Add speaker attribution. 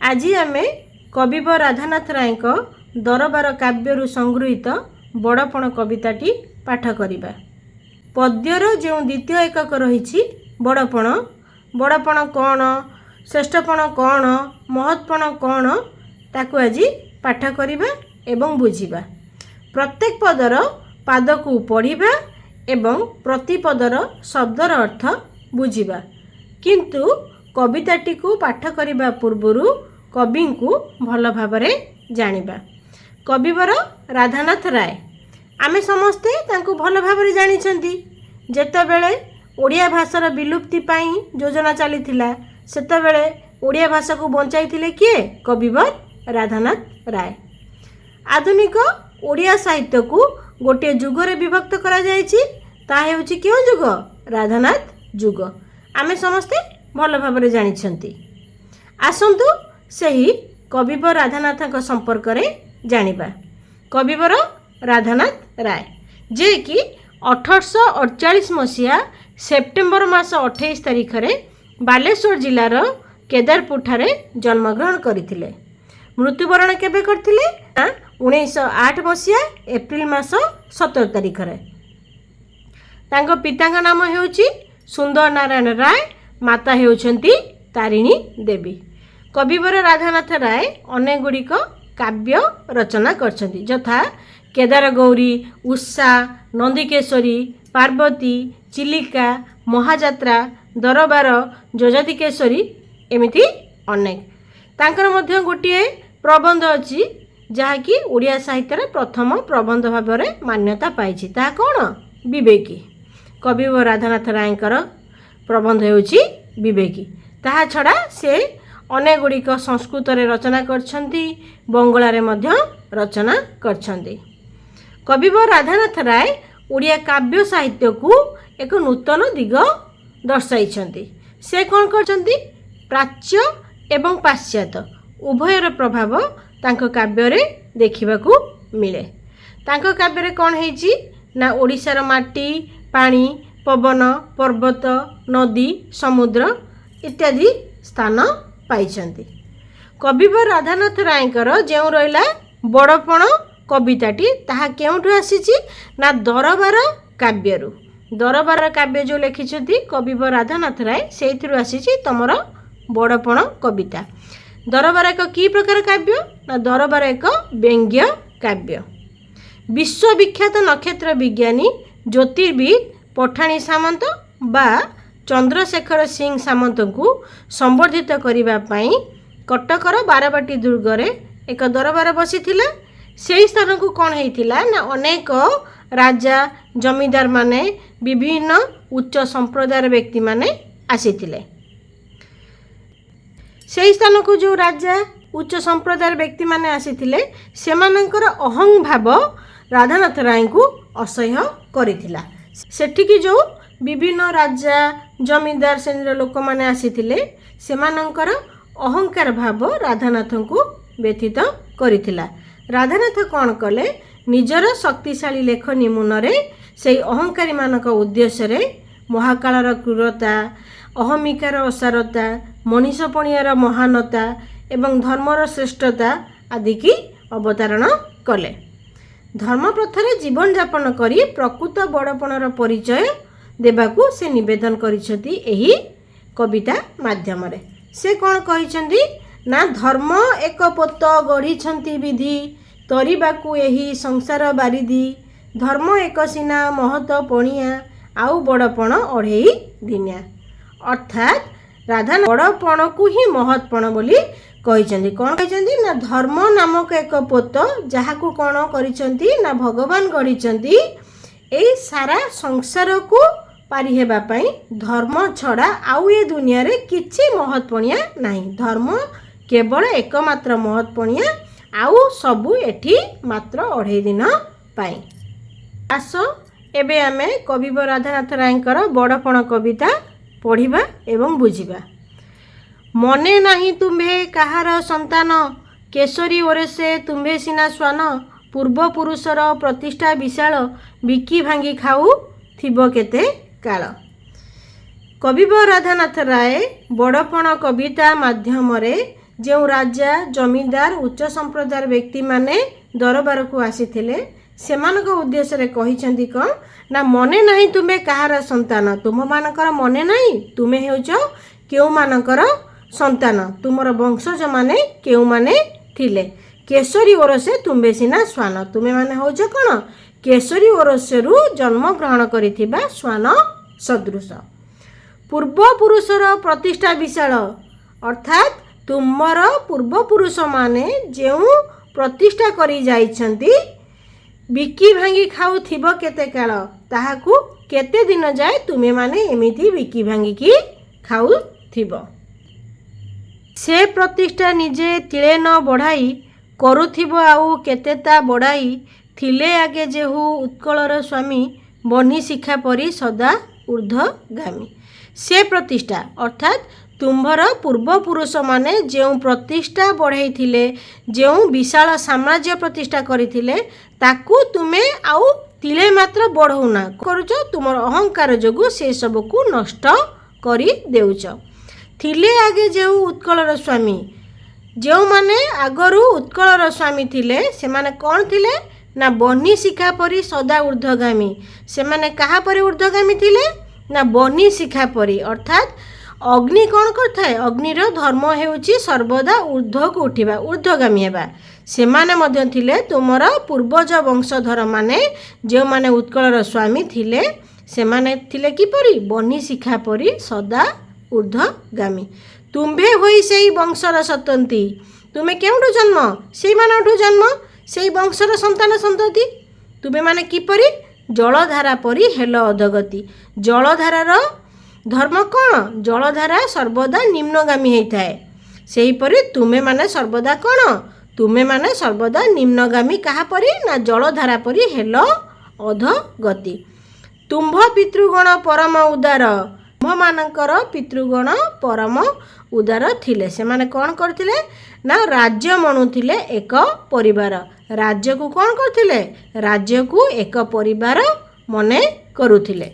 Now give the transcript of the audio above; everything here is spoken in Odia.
Speaker 1: ଆଜି ଆମେ କବିବର ରାଧାନାଥ ରାୟଙ୍କ ଦରବାର କାବ୍ୟରୁ ସଂଗୃହୀତ ବଡ଼ପଣ କବିତାଟି ପାଠ କରିବା। ପଦ୍ୟର ଯେଉଁ ଦ୍ୱିତୀୟ ଏକକ ରହିଛି ବଡ଼ପଣ, ବଡ଼ପଣ କ'ଣ, ଶ୍ରେଷ୍ଠପଣ କ'ଣ, ମହତ୍ପଣ କ'ଣ, ତାକୁ ଆଜି ପାଠ କରିବା ଏବଂ ବୁଝିବା। ପ୍ରତ୍ୟେକ ପଦର ପାଦକୁ ପଢ଼ିବା ଏବଂ ପ୍ରତି ପଦର ଶବ୍ଦର ଅର୍ଥ ବୁଝିବା। କିନ୍ତୁ କବିତାଟିକୁ ପାଠ କରିବା ପୂର୍ବରୁ କବିଙ୍କୁ ଭଲ ଭାବରେ ଜାଣିବା। କବିବର ରାଧାନାଥ ରାୟ, ଆମେ ସମସ୍ତେ ତାଙ୍କୁ ଭଲ ଭାବରେ ଜାଣିଛନ୍ତି। ଯେତେବେଳେ ଓଡ଼ିଆ ଭାଷାର ବିଲୁପ୍ତି ପାଇଁ ଯୋଜନା ଚାଲିଥିଲା, ସେତେବେଳେ ଓଡ଼ିଆ ଭାଷାକୁ ବଞ୍ଚାଇଥିଲେ କିଏ? କବିବର ରାଧାନାଥ ରାୟ। ଆଧୁନିକ ଓଡ଼ିଆ ସାହିତ୍ୟକୁ ଗୋଟିଏ ଯୁଗରେ ବିଭକ୍ତ କରାଯାଇଛି। ତାହା ହେଉଛି କେଉଁ ଯୁଗ? ରାଧାନାଥ ଯୁଗ। ଆମେ ସମସ୍ତେ ଭଲ ଭାବରେ ଜାଣିଛନ୍ତି। ଆସନ୍ତୁ, ସେହି କବିବର ରାଧାନାଥଙ୍କ ସମ୍ପର୍କରେ ଜାଣିବା। କବିବର ରାଧାନାଥ ରାୟ, ଯିଏକି 1848 ମସିହା ସେପ୍ଟେମ୍ବର ମାସ 28 ତାରିଖରେ ବାଲେଶ୍ୱର ଜିଲ୍ଲାର କେଦାରପୁରଠାରେ ଜନ୍ମଗ୍ରହଣ କରିଥିଲେ। ମୃତ୍ୟୁବରଣ କେବେ କରିଥିଲେ ନା 1908 ମସିହା ଏପ୍ରିଲ ମାସ 17 ତାରିଖରେ। ତାଙ୍କ ପିତାଙ୍କ ନାମ ହେଉଛି ସୁନ୍ଦର ନାରାୟଣ ରାୟ, ମାତା ହେଉଛନ୍ତି ତାରିଣୀ ଦେବୀ। କବିବର ରାଧାନାଥ ରାୟ ଅନେକ ଗୁଡ଼ିକ କାବ୍ୟ ରଚନା କରିଛନ୍ତି, ଯଥା କେଦାର ଗୌରୀ, ଉଷା, ନନ୍ଦିକେଶ୍ୱରୀ, ପାର୍ବତୀ, ଚିଲିକା, ମହାଯାତ୍ରା, ଦରବାର, ଯଯାତିକେଶରୀ, ଏମିତି ଅନେକ। ତାଙ୍କର ମଧ୍ୟ ଗୋଟିଏ ପ୍ରବନ୍ଧ ଅଛି, ଯାହାକି ଓଡ଼ିଆ ସାହିତ୍ୟରେ ପ୍ରଥମ ପ୍ରବନ୍ଧ ଭାବରେ ମାନ୍ୟତା ପାଇଛି। ତାହା କ'ଣ? ବିବେକୀ। କବିବର ରାଧାନାଥ ରାୟଙ୍କର ପ୍ରବନ୍ଧ ହେଉଛି ବିବେକୀ। ତାହା ଛଡ଼ା ସେ ଅନେକ ଗୁଡ଼ିକ ସଂସ୍କୃତରେ ରଚନା କରିଛନ୍ତି, ବଙ୍ଗଳାରେ ମଧ୍ୟ ରଚନା କରିଛନ୍ତି। କବିବର ରାଧାନାଥ ରାୟ ଓଡ଼ିଆ କାବ୍ୟ ସାହିତ୍ୟକୁ ଏକ ନୂତନ ଦିଗ ଦର୍ଶାଇଛନ୍ତି। ସେ କ'ଣ କରିଛନ୍ତି? ପ୍ରାଚ୍ୟ ଏବଂ ପାଶ୍ଚାତ୍ୟ ଉଭୟର ପ୍ରଭାବ ତାଙ୍କ କାବ୍ୟରେ ଦେଖିବାକୁ ମିଳେ। ତାଙ୍କ କାବ୍ୟରେ କ'ଣ ହେଇଛି ନା ଓଡ଼ିଶାର ମାଟି, ପାଣି, ପବନ, ପର୍ବତ, ନଦୀ, ସମୁଦ୍ର ଇତ୍ୟାଦି ସ୍ଥାନ ପାଇଛନ୍ତି। କବିବର ରାଧାନାଥ ରାୟଙ୍କର ଯେଉଁ ରହିଲା ବଡ଼ପଣ କବିତାଟି, ତାହା କେଉଁଠୁ ଆସିଛି ନା ଦରବାର କାବ୍ୟରୁ। ଦରବାର କାବ୍ୟ ଯେଉଁ ଲେଖିଛନ୍ତି କବିବର ରାଧାନାଥ ରାୟ, ସେଇଥିରୁ ଆସିଛି ତମର ବଡ଼ପଣ କବିତା। ଦରବାର ଏକ କି ପ୍ରକାର କାବ୍ୟ ନା ଦରବାର ଏକ ବ୍ୟଙ୍ଗ୍ୟ କାବ୍ୟ। ବିଶ୍ୱବିଖ୍ୟାତ ନକ୍ଷତ୍ର ବିଜ୍ଞାନୀ, ଜ୍ୟୋତିର୍ବିଦ ପଠାଣି ସାମନ୍ତ ବା ଚନ୍ଦ୍ରଶେଖର ସିଂ ସାମନ୍ତଙ୍କୁ ସମ୍ବର୍ଦ୍ଧିତ କରିବା ପାଇଁ କଟକର ବାରବାଟୀ ଦୁର୍ଗରେ ଏକ ଦରବାର ବସିଥିଲା। ସେହି ସ୍ଥାନକୁ କ'ଣ ହେଇଥିଲା ନା ଅନେକ ରାଜା, ଜମିଦାରମାନେ, ବିଭିନ୍ନ ଉଚ୍ଚ ସମ୍ପ୍ରଦାୟର ବ୍ୟକ୍ତିମାନେ ଆସିଥିଲେ। ସେହି ସ୍ଥାନକୁ ଯେଉଁ ରାଜା, ଉଚ୍ଚ ସମ୍ପ୍ରଦାୟର ବ୍ୟକ୍ତିମାନେ ଆସିଥିଲେ, ସେମାନଙ୍କର ଅହଂଭାବ ରାଧାନାଥ ରାୟଙ୍କୁ ଅସହ୍ୟ କରିଥିଲା। ସେଠିକି ଯେଉଁ ବିଭିନ୍ନ ରାଜା, ଜମିଦାର ଶ୍ରେଣୀର ଲୋକମାନେ ଆସିଥିଲେ, ସେମାନଙ୍କର ଅହଙ୍କାର ଭାବ ରାଧାନାଥଙ୍କୁ ବ୍ୟଥିତ କରିଥିଲା। ରାଧାନାଥ କ'ଣ କଲେ? ନିଜର ଶକ୍ତିଶାଳୀ ଲେଖନୀ ମୁନରେ ସେଇ ଅହଙ୍କାରୀମାନଙ୍କ ଉଦ୍ଦେଶ୍ୟରେ ମହାକାଳର କ୍ରୂରତା, ଅହମିକାର ଅସାରତା, ମଣିଷ ପଣିଆର ମହାନତା ଏବଂ ଧର୍ମର ଶ୍ରେଷ୍ଠତା ଆଦିକି ଅବତାରଣ କଲେ। ଧର୍ମପଥରେ ଜୀବନଯାପନ କରି ପ୍ରକୃତ ବଡ଼ପଣର ପରିଚୟ ଦେବାକୁ ସେ ନିବେଦନ କରିଛନ୍ତି ଏହି କବିତା ମାଧ୍ୟମରେ। ସେ କ'ଣ କହିଛନ୍ତି ନା ଧର୍ମ ଏକ ପୋତ ଗଢ଼ିଛନ୍ତି ବିଧି, ତରିବାକୁ ଏହି ସଂସାର ବାରିଧି। ଧର୍ମ ଏକ ସିନା ମହତ ପଣିଆ, ଆଉ ବଡ଼ପଣ ଅଢ଼େଇ ଦିନିଆ। ଅର୍ଥାତ୍ ରାଧା ବଡ଼ପଣକୁ ହିଁ ମହତ୍ପଣ ବୋଲି କହିଛନ୍ତି। କ'ଣ କହିଛନ୍ତି ନା ଧର୍ମ ନାମକ ଏକ ପୋତ, ଯାହାକୁ କ'ଣ କରିଛନ୍ତି ନା ଭଗବାନ ଗଢ଼ିଛନ୍ତି ଏଇ ସାରା ସଂସାରକୁ ପାରି ହେବା ପାଇଁ। ଧର୍ମ ଛଡ଼ା ଆଉ ଏ ଦୁନିଆରେ କିଛି ମହତ୍ପଣିଆ ନାହିଁ। ଧର୍ମ କେବଳ ଏକମାତ୍ର ମହତ୍ପଣିଆ, ଆଉ ସବୁ ଏଠି ମାତ୍ର ଅଢ଼େଇ ଦିନ ପାଇଁ। ଆସ, ଏବେ ଆମେ କବିବର ରାଧାନାଥ ରାୟଙ୍କର ବଡ଼ପଣ କବିତା ପଢ଼ିବା ଏବଂ ବୁଝିବା। ମନେ ନାହିଁ ତୁମ୍ଭେ କାହାର ସନ୍ତାନ, କେଶରୀ ଓରସେ ତୁମ୍ଭେ ସିନା ଶ୍ୱାନ। ପୂର୍ବପୁରୁଷର ପ୍ରତିଷ୍ଠା ବିଶାଳ, ବିକି ଭାଙ୍ଗି ଖାଉ ଥିବ କେତେ କାଳ। କବିବର ରାଧାନାଥ ରାୟ ବଡ଼ପଣ କବିତା ମାଧ୍ୟମରେ ଯେଉଁ ରାଜା, ଜମିଦାର, ଉଚ୍ଚ ସମ୍ପ୍ରଦାୟର ବ୍ୟକ୍ତିମାନେ ଦରବାରକୁ ଆସିଥିଲେ, ସେମାନଙ୍କ ଉଦ୍ଦେଶ୍ୟରେ କହିଛନ୍ତି କ'ଣ ନା, ମନେ ନାହିଁ ତୁମେ କାହାର ସନ୍ତାନ? ତୁମମାନଙ୍କର ମନେ ନାହିଁ ତୁମେ ହେଉଛ କେଉଁମାନଙ୍କର ସନ୍ତାନ, ତୁମର ବଂଶଜମାନେ କେଉଁମାନେ ଥିଲେ? କେଶରୀ ଓରସେ ତୁମ୍ଭେ ସିନା ଶ୍ୱାନ। ତୁମେମାନେ ହେଉଛ କ'ଣ? କେଶରୀ ଓରସରୁ ଜନ୍ମଗ୍ରହଣ କରିଥିବା ଶ୍ୱାନ ସଦୃଶ। ପୂର୍ବପୁରୁଷର ପ୍ରତିଷ୍ଠା ବିଶାଳ, ଅର୍ଥାତ୍ ତୁମର ପୂର୍ବପୁରୁଷମାନେ ଯେଉଁ ପ୍ରତିଷ୍ଠା କରି ଯାଇଛନ୍ତି, ବିକି ଭାଙ୍ଗି ଖାଉଥିବ କେତେ କାଳ? ତାହାକୁ କେତେ ଦିନ ଯାଏ ତୁମେମାନେ ଏମିତି ବିକି ଭାଙ୍ଗିକି ଖାଉଥିବ? ସେ ପ୍ରତିଷ୍ଠା ନିଜେ ତିଳେ ନ ବଢ଼ାଇ କରୁଥିବ ଆଉ କେତେ ତା ବଢ଼ାଇ। ଥିଲେ ଆଗେ ଯେହୁ ଉତ୍କଳର ସ୍ୱାମୀ, ବହ୍ନି ଶିଖା ପରି ସଦା ଉର୍ଦ୍ଧ୍ୱଗାମୀ। ସେ ପ୍ରତିଷ୍ଠା, ଅର୍ଥାତ୍ ତୁମ୍ଭର ପୂର୍ବପୁରୁଷମାନେ ଯେଉଁ ପ୍ରତିଷ୍ଠା ବଢ଼େଇଥିଲେ, ଯେଉଁ ବିଶାଳ ସାମ୍ରାଜ୍ୟ ପ୍ରତିଷ୍ଠା କରିଥିଲେ, ତାକୁ ତୁମେ ଆଉ ତିଳେ ମାତ୍ର ବଢ଼ଉନା କରୁଛ। ତୁମର ଅହଙ୍କାର ଯୋଗୁଁ ସେସବୁକୁ ନଷ୍ଟ କରିଦେଉଛ। ଥିଲେ ଆଗେ ଯେଉଁ ଉତ୍କଳର ସ୍ୱାମୀ, ଯେଉଁମାନେ ଆଗରୁ ଉତ୍କଳର ସ୍ୱାମୀ ଥିଲେ, ସେମାନେ କ'ଣ ଥିଲେ ନା ବହ୍ନି ଶିଖା ପରି ସଦା ଉର୍ଦ୍ଧ୍ୱଗାମୀ। ସେମାନେ କାହା ପରି ଉର୍ଦ୍ଧ୍ୱଗାମୀ ଥିଲେ ନା ବହ୍ନି ଶିଖା ପରି। ଅର୍ଥାତ୍ ଅଗ୍ନି କ'ଣ କରିଥାଏ? ଅଗ୍ନିର ଧର୍ମ ହେଉଛି ସର୍ବଦା ଉର୍ଦ୍ଧ୍ୱକୁ ଉଠିବା, ଉର୍ଦ୍ଧ୍ୱଗାମୀ ହେବା। ସେମାନେ ମଧ୍ୟ ଥିଲେ ତୁମର ପୂର୍ବଜ ବଂଶଧରମାନେ, ଯେଉଁମାନେ ଉତ୍କଳର ସ୍ୱାମୀ ଥିଲେ, ସେମାନେ ଥିଲେ କିପରି? ବହ୍ନି ଶିଖା ପରି ସଦା ଉର୍ଦ୍ଧ୍ୱଗାମୀ। ତୁମ୍ଭେ ହୋଇ ସେଇ ବଂଶର ସନ୍ତତି। ତୁମେ କେଉଁଠୁ ଜନ୍ମ? ସେଇମାନଙ୍କଠୁ ଜନ୍ମ, ସେଇ ବଂଶର ସନ୍ତାନ ସନ୍ତତି। ତୁମେମାନେ କିପରି ଜଳଧାରା ପରି ହେଲ ଅଧୋଗତି? ଜଳଧାରାର ଧର୍ମ କ'ଣ? ଜଳଧାରା ସର୍ବଦା ନିମ୍ନଗାମୀ ହେଇଥାଏ। ସେହିପରି ତୁମେମାନେ ସର୍ବଦା କ'ଣ? ତୁମେମାନେ ସର୍ବଦା ନିମ୍ନଗାମୀ। କାହା ପରି ନା ଜଳଧାରା ପରି ହେଲ ଅଧୋଗତି। ତୁମ୍ଭ ପିତୃଗଣ ପରମ ଉଦାର। ତୁମ୍ଭମାନଙ୍କର ପିତୃଗଣ ପରମ ଉଦାର ଥିଲେ। ସେମାନେ କ'ଣ କରିଥିଲେ ନା ରାଜ୍ୟ ମଣୁଥିଲେ ଏକ ପରିବାର। ରାଜ୍ୟକୁ କ'ଣ କରୁଥିଲେ? ରାଜ୍ୟକୁ ଏକ ପରିବାର ମନେ କରୁଥିଲେ।